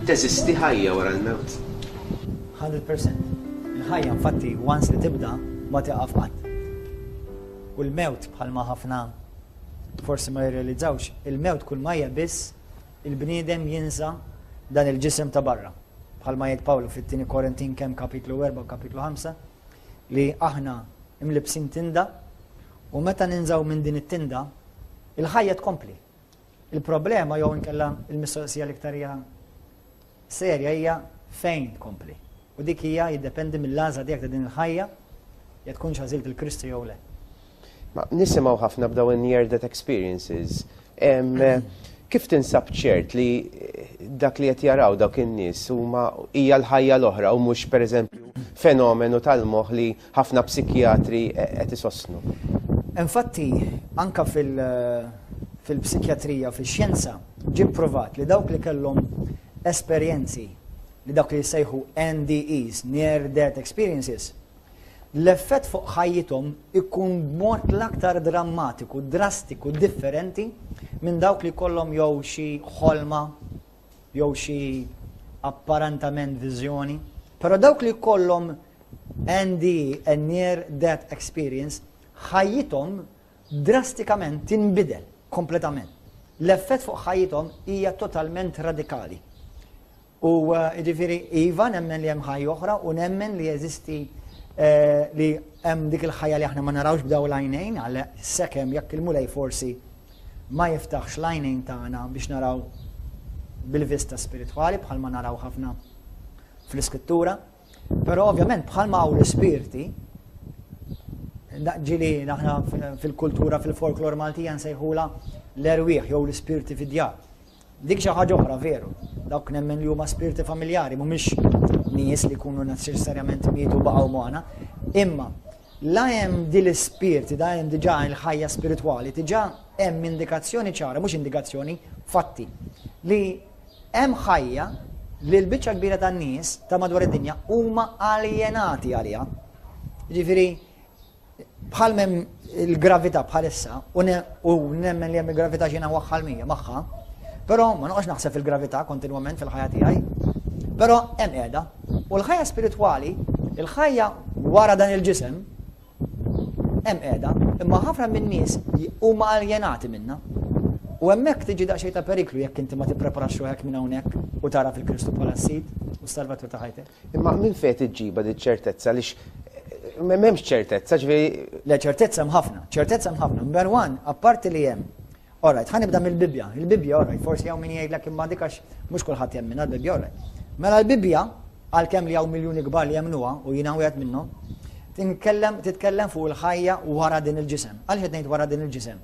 Teżisti ħajja wara l-mewt? 100%. Il-ħajja infatti once li tibda ma tieqaf qatt. U l-mewt bħalma ħafna forsi ma jirrealizzawx, il-mewt kull ma hija biss il-bniedem jinsa dan il-ġisem ta' barra. Bħalma jgħid Pawlu fit-tieni Korintin kemm kapitlu 4 u kapitlu 5 li aħna imlibsin tinda u meta ninżaw minn din it-tinda il-ħajja tkompli. Il-problema jew inkella il-mistoqsija l-iktar hija serja hija fejn tkompli. U dik hija jiddependi mill-għażla tiegħek ta' din il-ħajja jekk tkunx għażilt il-Kristu jew le. Ma nisimgħu ħafna b'dawn near death experiences. Kif tinsab ċert li dak li qed jaraw dawk in-nies huma hija l-ħajja l-oħra u mhux pereżempju fenomenu tal-moħħ li ħafna psikjatri qed isostnu? Infatti, anka fil-psikjatrija, fil-xjenza, ġie pprovat li dawk li kellhom esperjenzi li dawk li jissejħu NDEs, Near Death Experiences, l-effett fuq ħajjithom ikun b'mod l-aktar drammatiku, drastiku, differenti minn dawk li kollhom jew xi ħolma jew xi apparentament viżjoni. Però dawk li kollhom NDE, a Near Death Experience, ħajjithom drastikament tinbidel kompletament. L-effett fuq ħajjithom hija totalment radikali. U eh, jiġifieri iva nemmen li hemm ħajja oħra u nemmen li jeżisti eh, li hemm dik il-ħajja li aħna ma narawx b'daw l-għajnejn għal sekemm jekk il-Mulej forsi ma jiftaħx l-għajnejn tagħna biex naraw bil-vista spiritwali bħalma naraw ħafna fl-iskrittura. Però ovvjament bħalma hawn l-ispirti, ġili aħna fil-kultura, fil-folklor Maltija nsejħula l-erwieħ jew l-ispirti fid-djar. Dik xi ħaġa oħra veru. Dawk nemmen li huma spirti familjari, mhumiex nies li jkunu neċessarjament mietu baqgħu magħna. Imma la hemm di l-ispirti, da hemm diġà l-ħajja spiritwali, diġà hemm indikazzjoni ċara, mhux indikazzjoni, fatti, li hemm ħajja li l-biċċa kbira tan-nies ta' madwar id-dinja huma aljenati għaliha. Ġifieri, bħal mem il-gravità bħalissa, u nemmen li hemm il-gravità xina waħħal mija magħha, però ma noqgħodx naħseb fil-gravità kontinwament fil-ħajja tiegħi, però hemm qiegħda. U l-ħajja spiritwali, il-ħajja wara dan il-ġisem, hemm qiegħda, imma ħafna minn nies huma aljenati minna. U hemmhekk tiġi daqsxejn ta' periklu jekk inti ma tippreparax ruħek minn hawnhekk u tara fil-Kristu bħala s-Sid u s-Salvatur ta' ħajtek. Imma minn fejn tiġġiba di ċertezza għaliex eh, m'hemmx ċertezza, ġifieri. Le ċertezza hemm ħafna, ċertezza hemm ħafna. Number one, apparti li hemm. Alright, ħa nibda mill-Bibbja. Il-Bibbja, alright, forsi hawn min jgħidlek imma dik għax mhux kulħadd jemminha l-Bibbja, alright. Mela l-Bibbja, għalkemm li hawn miljuni kbar li jemmnuha u jiena wieħed minnhom, tinkellem titkellem fuq il-ħajja wara din il-ġisem. Għaliex qed ngħid wara din il-ġisem?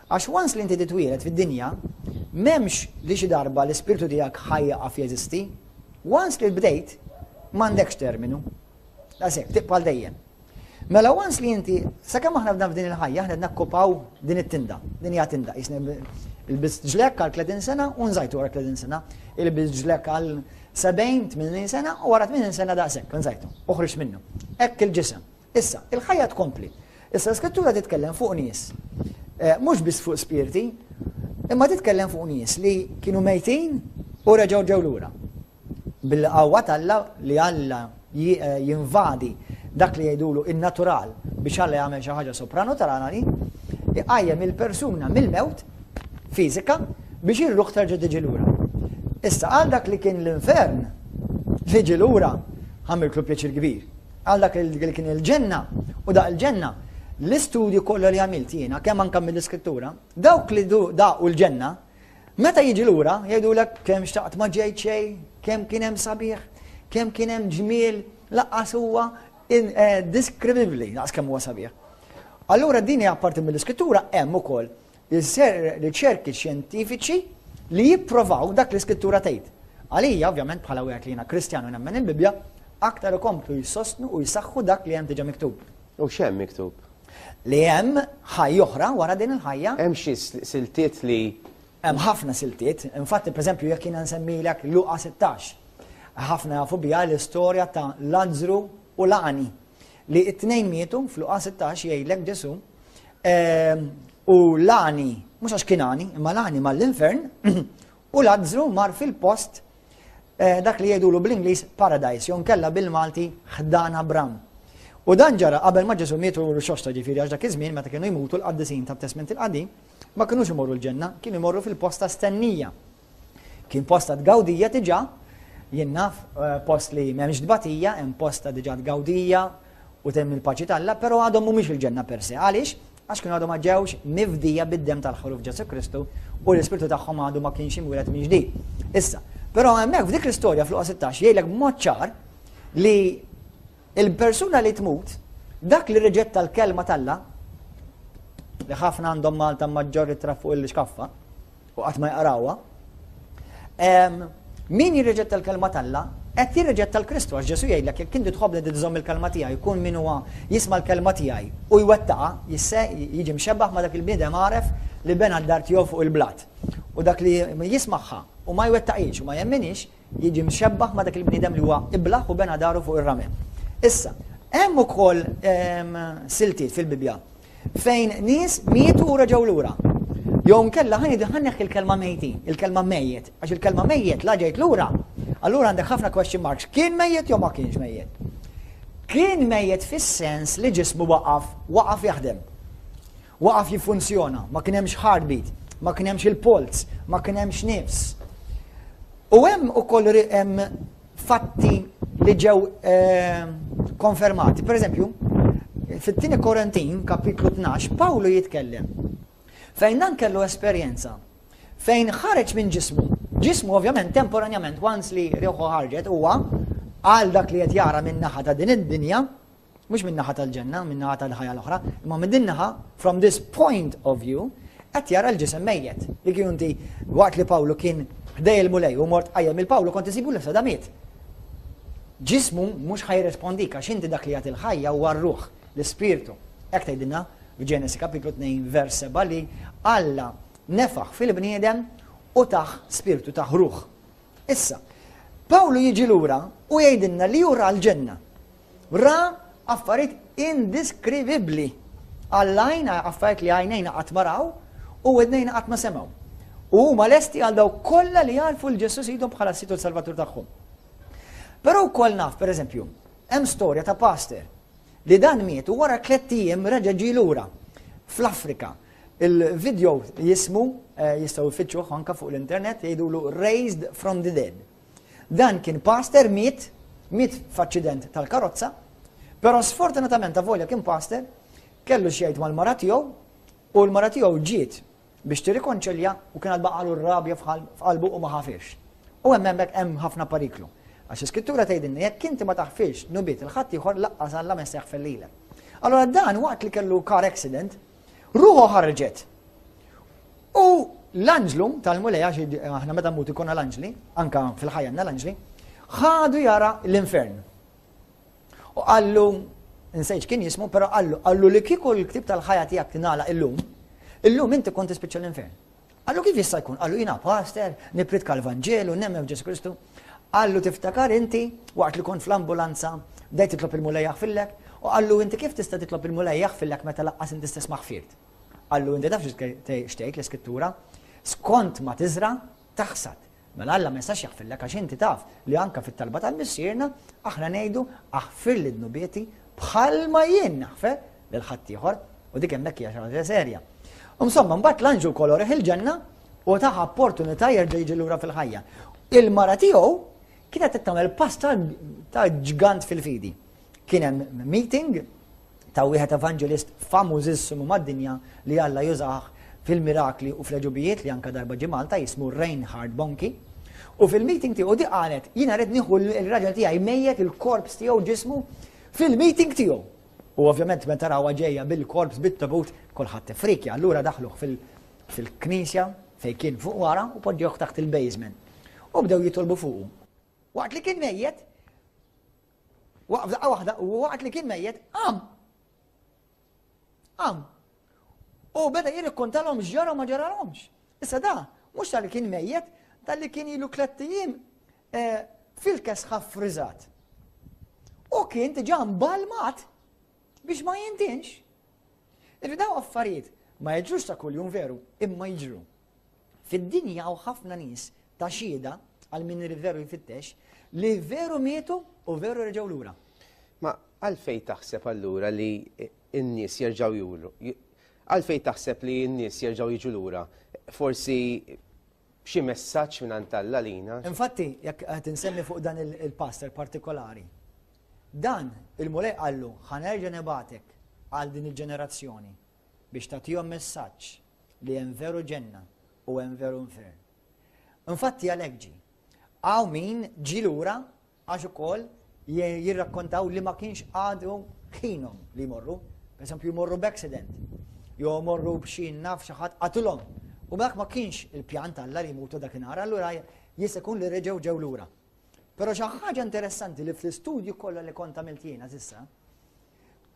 Għax once li inti titwieled fid-dinja, m'hemmx li xi darba l-ispirtu tiegħek ħa jieqaf jeżisti. Once li bdejt, m'għandekx terminu. Daqshekk, tibqa' għal dejjem. Mela once li inti, sakemm aħna f'dan f'din il-ħajja, aħna nakkupaw din it-tinda. Din hija tinda, jisni il-biss ġlek għal 30 sena u nżajtu wara 30 sena. Il-biss ġlek għal 70, 80 sena u wara 80 sena daqshekk, nżajtu. Uħriġ minnu. Hekk il-ġisem. Issa, il-ħajja tkompli. Issa l-iskrittura titkellem fuq nies, eh, mhux biss fuq spirti, imma titkellem fuq nies li kienu mejtin u reġgħu ġew lura. Bil-qawwa t'Alla li Alla eh, jinvadi dak li jgħidulu in-natural biex Alla jagħmel xi ħaġa sopranaturali, iqajjem il-persuna mill-mewt fiżika biex ir-ruħ terġa' tiġi lura. Issa għal dak li kien l-infern li ġi lura ħamiltlu pjaċir kbir. Għal dak li kien il-ġenna u daq il-ġenna, l-istudju kollha li għamilt jiena, kemm anke mill-iskrittura, dawk li daqu l-ġenna, meta jiġi lura jgħidulek kemm xtaqt ma ġejt xejn, kemm kien hemm sabiħ, kemm kien hemm ġmiel, laqqas huwa eh, indescribably, laqas kemm huwa sabiħ. Allura din hija parti mill-iskrittura hemm ukoll riċerki xjentifiċi li jipprovaw dak li skrittura tgħid. Għalija, ovvjament, bħala wieħed li jiena Kristjan u nemmen il-Bibbja, aktar ikomplu jsostnu u jsaħħu dak li hemm diġà miktub. U x'hemm miktub? Li hemm ħajja oħra wara din il-ħajja. Hemm xi siltiet li Hemm ħafna siltiet, infatti pereżempju jekk jiena nsemmilek Luqa 16, ħafna jafu biha l-istorja ta' Lazzru u l-għani. Li it-tnejn mietu f'Luqa 16 jgħidlek Ġesu ehm, u l-għani, mhux għax kien għani, imma l-għani mal-infern u Lazzru mar fil-post eh, dak li jgħidulu bl-Ingliż paradise, jew nkella bil-Malti ħdan Abram. U dan ġara qabel ma Ġesu miet u rxoxta ġifieri għax dak iż-żmien meta kienu jmutu l-qaddisin tat-Testment il-Qadim ma kinux imorru l-ġenna, kienu jmorru fil-post ta' stennija. Kien post ta' tgawdija diġà, jien naf eh, post li m'hemmx tbatija, hemm post ta' diġà tgawdija u temm il-paċi t'Alla, però għadhom mhumiex il-ġenna per se. Għaliex? Għax kienu għadhom ma ġewx mifdija bid-demm tal-ħaruf Ġesù Kristu u l-ispirtu tagħhom għadu ma kienx imwieled minn ġdid. Issa, però hemmhekk f'dik l-istorja fl 16 jgħidlek b'mod ċar li il-persuna li tmut, dak li riġetta l-kelma t'Alla, li ħafna għandhom Malta maġġor ritratt fuq il-xkaffa, u qatt ma jaqrawha. Min jirriġetta l-kelma t'Alla, qed jirriġetta l-Kristu għax Ġesu jgħidlek jekk inti tħobbni tżomm il-kelma tiegħi, jkun min huwa jisma' l-kelma tiegħi u jwettaqha, jisse jiġi mxebbaħ ma' dak il-bniedem għaref li bena d-dar tiegħu fuq il-blat. U dak li jismagħha u ma jwettaqhiex u ma jemminix, jiġi mxebbaħ ma' dak il-bniedem li huwa iblaħ u bena daru fuq ir-ramel. Issa, hemm ukoll siltiet fil-Bibbja fejn nies mietu u reġgħu lura. Jew nkella ħa ħa il-kelma mejtin, il-kelma mejjet, għax il-kelma mejjet la ġejt lura. Allura għandek ħafna question marks, kien mejjet jew ma kienx mejjet. Kien mejjet fis-sens li ġismu waqaf, waqaf jaħdem. Waqaf jiffunzjona, ma kien hemmx heartbeat, ma kien hemmx il-polz, ma kien hemmx nifs. U hemm ukoll hemm fatti li ġew eh, konfermati. Per eżempju, fit-tieni Korintin, kapitlu 12, Pawlu jitkellem fejn dan kellu esperjenza fejn ħareġ minn ġismu. Ġismu ovvjament temporanjament once li ruħu ħarġet huwa għal dak li qed jara minn naħa ta' din id-dinja, Mhux min-naħa tal-ġenna, min-naħa tal-ħajja l-oħra, imma minn din naħa, from this point of view, qed jara l-ġisem mejjet. Li kien inti waqt li Pawlu kien ħdej il-Mulej u mort qajjem il-Pawlu kont isibu l sada miet. Ġismu mhux ħajrespondik għax inti dak li jagħti l-ħajja huwa r-ruħ, l-ispirtu. Hekk tgħidilna f'Ġenesi kapitlu 2 vers 7 li Alla nefaħ fil-bniedem u taħ spirtu, taħ ruħ. Issa, Pawlu jiġi lura u jgħidilna li hu ra l-ġenna. Ra affarijiet indiskrivibbli għall-għajn, affarijiet li għajnejna qatt ma raw u widnejna qatt ma semgħu. U huma lesti għal dawk kollha li jagħrfu l Ġesù sidhom bħala s-Sid u l-Salvatur tagħhom. Però wkoll naf, pereżempju, hemm storja ta' pastor li dan miet u wara tlett ijiem reġa' ġie lura fl-Afrika. Il-video jismu, eh, jistgħu jfittxuh anka fuq l-internet, jgħidulu Raised from the Dead. Dan kien pastor miet, miet f'aċċident tal-karozza, però sfortunatament avolja kien pastor, kellu xi jgħid mal-mara tiegħu u l-mara tiegħu ġiet biex tirrikonċilja u kien għad baqalu r-rabja f'qalbu u ma ħafirx. U hemm hemmhekk hemm ħafna periklu. Għax l-iskrittura tgħidilna jekk inti ma taħfirx nubiet il-ħadd ieħor laqqas Alla ma jista' jaħfer lilek. Allora dan waqt li kellu car accident, ruħu ħarġet. U l-anġlu tal-Mulej, għax aħna meta mut ikonna l-anġli, anka fil-ħajja għandna l-anġli, ħadu jara l-infern. U qallu, nsejt kien jismu, però qallu, qallu li kieku l-ktib tal-ħajja tiegħek tingħalaq illum, illum inti kont tispiċċa l-infern. Qallu kif jista' jkun? Qallu jiena pastor, nipritka l-Vanġelu, nemmen f'Ġesu Kristu. Qallu tiftakar inti waqt li kont fl-ambulanza bdejt titlob il-Mulej jaħfillek, u qallu inti kif tista' titlob il-Mulej jaħfillek meta laqqas inti stess ma ħfirt. Qallu inti taf x'tgħid l-Iskrittura? Skont ma tiżra' taħsad. Mela Alla ma jistax jaħfirlek għax inti taf li anka fit-talba tal-Missierna aħna ngħidu aħfirli dnubieti bħalma jien naħfer lil ħaddieħor u dik hemmhekk hija xi ħaġa serja. Insomma, mbagħad l-anġlu kolorih il-ġenna u taħ opportunità jerġa' jiġi lura fil-ħajja. Il-mara tiegħu kienet qed tagħmel pass ta' ġgant fil-fidi. Kien hemm meeting ta' wieħed evanġelist famużissimu mad-dinja li Alla jużah fil-mirakli u fl-għeġubijiet li anka darba ġie Malta jismu Reinhard Bonnke. U fil-meeting tiegħu di qalet jiena rrid nieħu l-raġel tiegħi mejjet il-korps tiegħu ġismu fil-meeting tiegħu. U ovvjament meta rawha ġejja bil-korps bit-tabut kulħadd ifrikja. Allura daħluh fil-knisja fejn kien fuq wara u poġġewh taħt il-basement. U bdew jitolbu fuqu. Waqt li kien mejjet, Waqaf daqqa waħda u waqt li kien mejjet, qam. Qam. U beda jirrikkontalhom x'ġara ma ġaralhomx. Issa da, mhux tal-li kien mejjet, tal-li kien ilu tliet eh, fil-kesħa friżat. U kien diġà mbalmat biex ma jintinx. Irridaw affarijiet ma jiġrux ta' kuljum veru, imma jiġru. Fid-dinja hawn ħafna nies ta' xhieda għal min irid veru jfittex, li veru mietu u veru reġgħu lura. Ma għalfejn taħseb allura li n-nies jerġgħu juru? Għalfejn taħseb li n-nies jerġgħu jiġu lura? Forsi xi messaġġ minn Alla lina? Infatti, jekk qed insemmi fuq dan il-pastor partikolari, dan il-Mulej qallu ħa nerġa' nibgħatek għal din il-ġenerazzjoni biex tagħtihom messaġġ li hemm veru ġenna u hemm veru infern. Infatti għalhekk ġie. Hawn min ġie lura għax ukoll jirrakkontaw li ma kienx għadu ħinhom li jmorru. Per eżempju, jmorru b'accident, jew jmorru b'xi naf xi ħadd qatilhom. U dak ma kienx il-pjan t'Alla li jmutu dakinhar, allura jista' jkun li reġgħu ġew lura. Però xi ħaġa interessanti li fl-istudju kollha li kont għamilt jiena s'issa,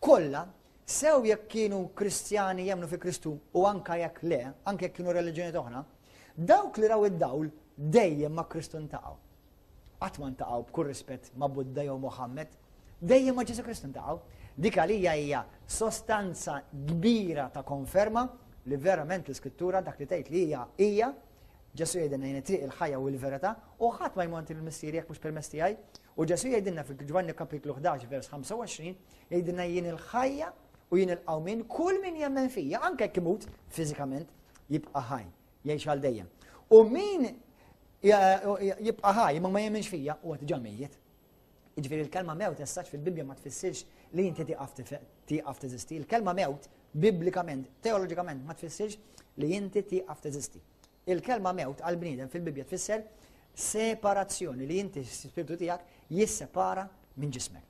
kollha sew jekk kienu Kristjani jemmnu fi Kristu u anka jekk le, anke jekk kienu reliġjonijiet oħra, dawk li raw id-dawl dejjem ma' Kristu ntaqgħu. Qatt ma ntaqgħu b'kull rispett ma' Buddha jew Muhammad, dejjem ma' Ġesù Kristu ntaqgħu. Dik għalija hija sostanza kbira ta' konferma li verament l-Iskrittura dak li tgħid li hija hija Ġesù jgħidilna jien it-triq il-ħajja u l-verità u ħadd ma jmont il-missier jekk mhux permezz tiegħi. U Ġesù jgħidilna fi Ġwanni kapitlu 11 vers 25 jgħidilna jien il-ħajja u jien il-qawmien kull min jemmen fija anke jekk imut fiżikament jibqa' ħaj, jgħix għal dejjem. U min jibqa' ħaj imma ma jemminx fija huwa diġà mejjet. Jiġifieri l-kelma mewt essaċ fil-Bibbja ma tfissirx li inti tieqaf teżisti. Il-kelma mewt biblikament, teoloġikament ma tfissirx li inti tieqaf teżisti. Il-kelma mewt għal bniedem fil-Bibbja tfisser separazzjoni li inti spiritu tiegħek jissepara minn ġismek.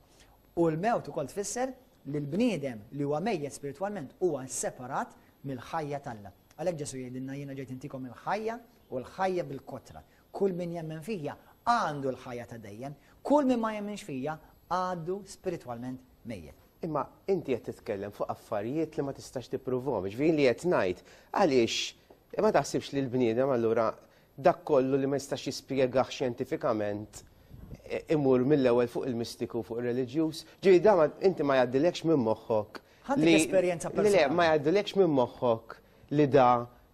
U l-mewt ukoll tfisser li l-bniedem li huwa mejjet spiritwalment huwa separat mill-ħajja t'Alla. Għalhekk Ġesù jgħidilna jiena ġejt intikom il-ħajja u l-ħajja bil-kotra. Kull min jemmen fija għandu l-ħajja ta' dejjem, kull min ma jemminx fija għadu spiritwalment mejjet. Imma inti qed titkellem fuq affarijiet li ma tistax tippruvhom, ġifieri li qed ngħid għaliex ma taħsibx li l-bniedem allura dak kollu li ma jistax jispjegah xjentifikament imur mill-ewwel fuq il-mistiku fuq ir-reliġjuż. Ġifieri da inti ma jgħaddilekx minn moħħok. Ħantik esperjenza personali. Le, ma jgħaddilekx minn moħħok li da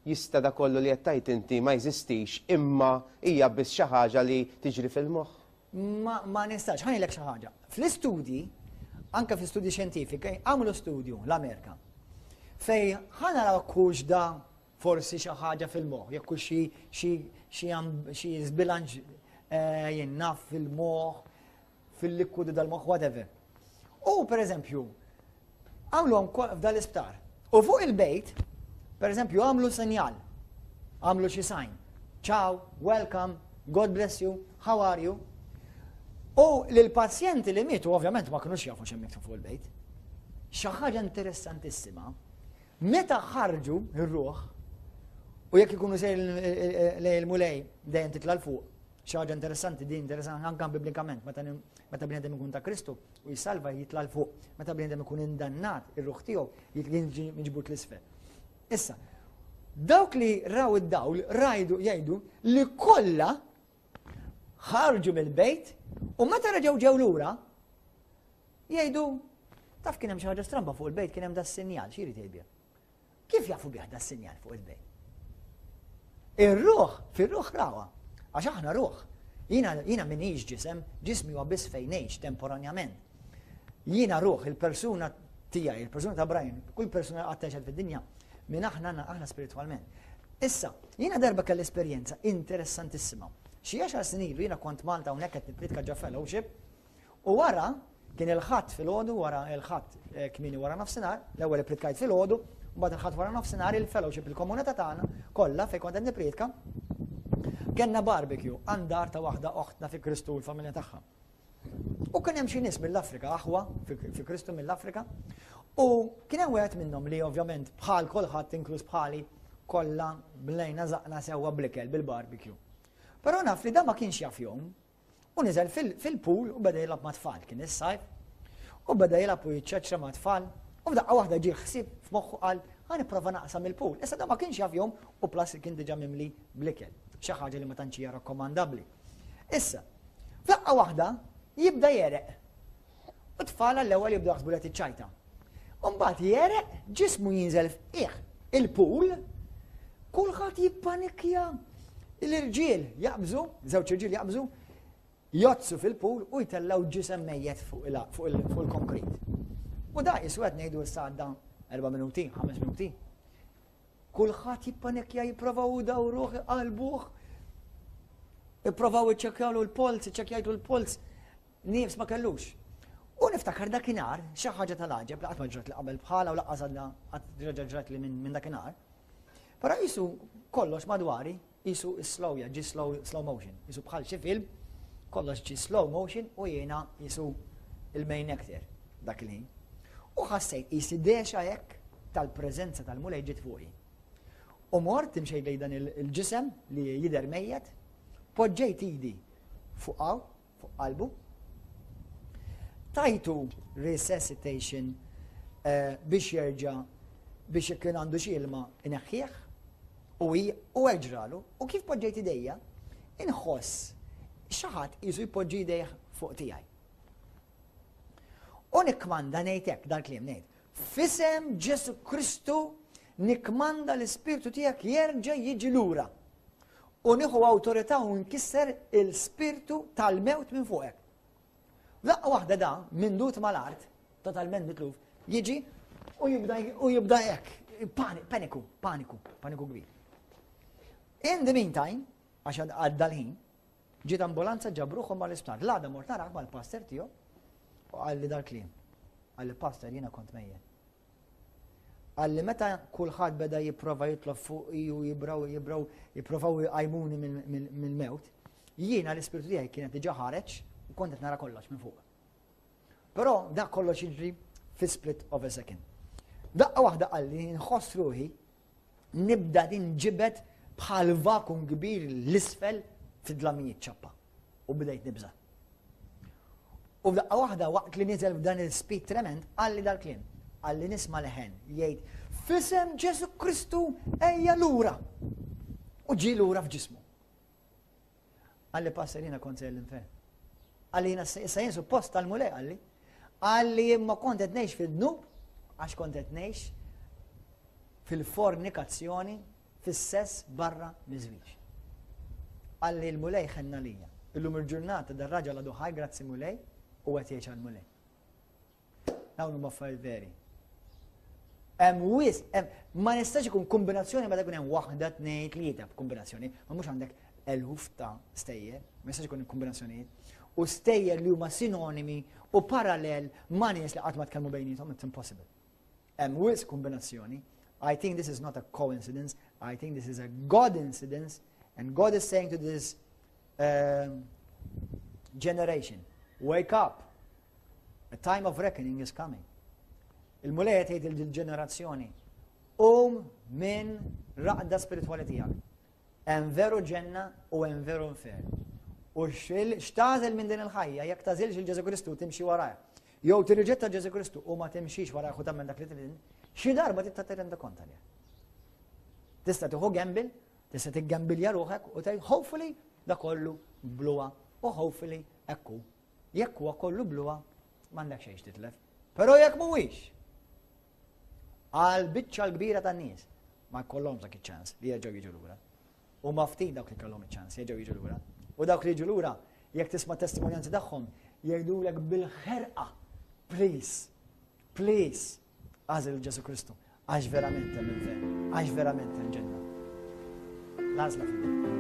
jista' da kollu li qed tgħid inti ma jeżistix imma hija biss xi ħaġa li tiġri fil-moħħ. Ma, ma nistax, ħa ngħidlek xi ħaġa. Fl-istudji, anke fl-istudji xjentifiki, għamlu studju l-Amerika. Fej ħa naraw hux da forsi xi ħaġa fil-moħħ, jekk hux xi xi xi xi żbilanċ eh, jien naf fil-moħħ, fil-likwidu dal-moħħ, whatever. U per eżempju, għamluhom f'dal isptar. U fuq il-bejt, per eżempju, għamlu sinjal, għamlu xi sign. Ciao, welcome, God bless you, how are you? U l-pazjenti li mietu ovvjament ma kinux jafu x'hemm miktub fuq il-bejt. Xi ħaġa interessantissima, meta ħarġu ir-ruħ u jekk ikunu sejr lejn il-mulej dejjem titla' 'l fuq, Xi ħaġa interessanti din interessanti anke biblikament meta meta bniedem ikun ta' Kristu u jsalva jitla' 'l fuq, meta bniedem ikun indannat ir-ruħ tiegħu jiġi miġbud l-isfel. Issa, dawk li raw id-dawl rajdu jgħidu li kollha ħarġu mill-bejt u meta reġgħu ġew lura jgħidu taf kien hemm xi ħaġa stramba fuq il-bejt kien hemm das-sinjal xi jrid jgħid Kif jafu bih da sinjal fuq il-bejt? Ir-ruħ, fir-ruħ rawa, għax aħna ruħ. Jiena jiena minix ġisem, ġismi huwa biss fejn ngħix temporanjament. Jiena ruħ, il-persuna tiegħi, il-persuna ta' Brian, kull persuna qatt għexet fid-dinja, minn aħna aħna spiritwalment. Issa, jiena darba kelli esperjenza interessantissima. Xi għaxar snin ilu jiena kont Malta hawnhekk qed nippritka ġo fellowship U wara, kien il-Ħadd filgħodu, wara il-Ħadd eh, kmieni wara nofsinhar, l-ewwel ippritkajt filgħodu, mbagħad il-Ħadd wara nofsinhar il-fellowship il-komunità tagħna kollha fejn kont qed nippritka. Kellna barbecue għand dar ta' waħda oħtna fi Kristu u l-familja tagħha. U kien hemm xi nies mill-Afrika, aħwa fi Kristu mill-Afrika, u kien hemm wieħed minnhom li ovvjament bħal kulħadd inkluż bħali kollha blejna żaqna sewwa blikel bil-barbecue. Però naf li da ma kienx jaf jom, U niżel fil-pool u beda jilgħab mat-tfal, kien is-sajf, u beda jilgħab u jiċċeċċa mat-tfal, u f'daqqa waħda ġie ħsieb f'moħħu qal ħa nipprova naqsam il-pool. Issa da ma kienx jaf jom u plus kien diġà mimli blikel, xi ħaġa li ma tantx hija rakkomandabbli. Issa, f'daqqa waħda jibda jereq. U tfal għall-ewwel jibdu jaħsbu li qed iċċajta. U mbagħad jereq, ġismu jinżel f'qiegħ il-pool, kulħadd jippanikja. L-irġiel jaqbżu, żewġ irġiel jaqbżu, jgħoddsu fil-pool u jtellgħu ġisem mejjet fuq il-konkrit. U da qisu qed ngħidu issa għadda erba' minuti, ħames minuti. Kulħadd jippanikja jipprovaw idawruh, iqalbuh. Ipprovaw iċċekkjawlu l-polz, iċċekkjajtu l-polz, nifs ma kellux. U niftakar dakinhar xi ħaġa tal-għaġeb li qatt ma ġrat li qabel bħala u laqqas għadna qatt ġrat li minn dakinhar. Però qisu kollox madwari Qisu s-slowja ġie slow, slow motion. Qisu bħal xi film, kollox ġie slow motion u jiena qisu il-main actor dak il-ħin. U ħassejt qisi dexa hekk tal-preżenza tal-Mulej ġiet fuqi. U mort imxejt lejn dan il-ġisem li jidher mejjet, poġġejt idi fuq hawn, fuq qalbu. Tajtu resuscitation eh, biex jerġa' biex jekk kien għandu xi ilma ineħħih u u hekk ġralu u kif poġġejt idejja inħoss xi ħadd qisu jpoġġi idejh fuq tiegħi. U nikkmanda ngħid hekk dal-kliem ngħid. F'isem Ġesu Kristu nikkmanda l-ispirtu tiegħek jerġa' jiġi lura. U nieħu awtorità u nkisser il-spirtu tal-mewt minn fuqek. Daqqa waħda da, mindut mal-art, totalment mitluf, jiġi u jibda u jibda hekk, paniku, paniku, paniku kbir. In the meantime, għax għadda l-ħin, ġiet ambulanza ġabruhom mal-isptar. L-għada mort narah mal-pastor tiegħu u qalli dal-kliem. Qalli pastor jiena kont mejjet. Qalli meta kulħadd beda jipprova jitlob fuqi u jibraw jibraw jipprovaw jqajmuni mill-mewt, jiena l-ispirtu tiegħi kienet diġà ħareġ u kont qed nara kollox minn fuq. Però dak kollox jiġri fi split of a second. Daqqa waħda qalli nħoss ruħi nibda tinġibed bħal vakum kbir l-isfel fid-dlamijiet ċappa u bdejt nibża'. U f'daqqa waħda waqt li niżel f'dan il-speed trement qalli dal-kliem. Qalli nisma' leħen jgħid f'isem Ġesu Kristu ejja lura. U ġie lura f'ġismu. Qalli pastor jiena kont sejjer l-infern. Qalli jiena issa jien suppost tal-Mulej qalli. Qalli imma kont qed ngħix fid-dnub għax kont qed ngħix fil-fornikazzjoni fis-sess barra miż-żwieġ. Qalli l-Mulej ħenna lija. Illum il-ġurnata dar-raġel għadu ħaj grazzi Mulej u qed jgħix għall-Mulej. Dawn huma affarijiet veri. Hemm wis, ma nistax ikun kombinazzjoni meta jkun hemm waħda, tnejn, tlieta b'kombinazzjoni, ma mhux għandek eluf ta' stejjer, ma jistax ikun kombinazzjonijiet. U stejjer li huma sinonimi u parallel ma' nies li qatt ma tkellmu bejniethom, it's impossible. Hemm wis kombinazzjoni. I think this is not a coincidence, I think this is a God incidence, and God is saying to this um, generation, wake up, A time of reckoning is coming. Il-Mulej qed jgħid il-ġenerazzjoni, qum minn raqda spiritwali tiegħek. Hemm veru ġenna u hemm veru infern. U x'tagħżel minn din il-ħajja jekk tagħżilx il Ġesu Kristu timxi warajh. Jew tirriġetta Ġesu Kristu u ma timxix warajh u tagħmel dak li trid, xi darba tista' tirrenda kont għalih. Tista' tieħu gamble, tista' tiggambilja ruħek u tgħid hopefully da kollu bluha u hopefully ekku Jekk huwa kollu bluha, m'għandek xejn x'titlef. Però jekk mhuwiex, għal biċċa l-kbira tan-nies ma jkollhomx dak iċ-ċans li jerġgħu jiġu lura. U ma ftit dawk li kellhom iċ-ċans jerġgħu jiġu lura. U dawk li jiġu lura, jekk tisma' testimonjanzi tagħhom, jgħidulek bil-ħerqa, please, please, għażel Ġesu Kristu, għax verament hemm infern, għax verament hemm ġenna. L-għażla fidejk.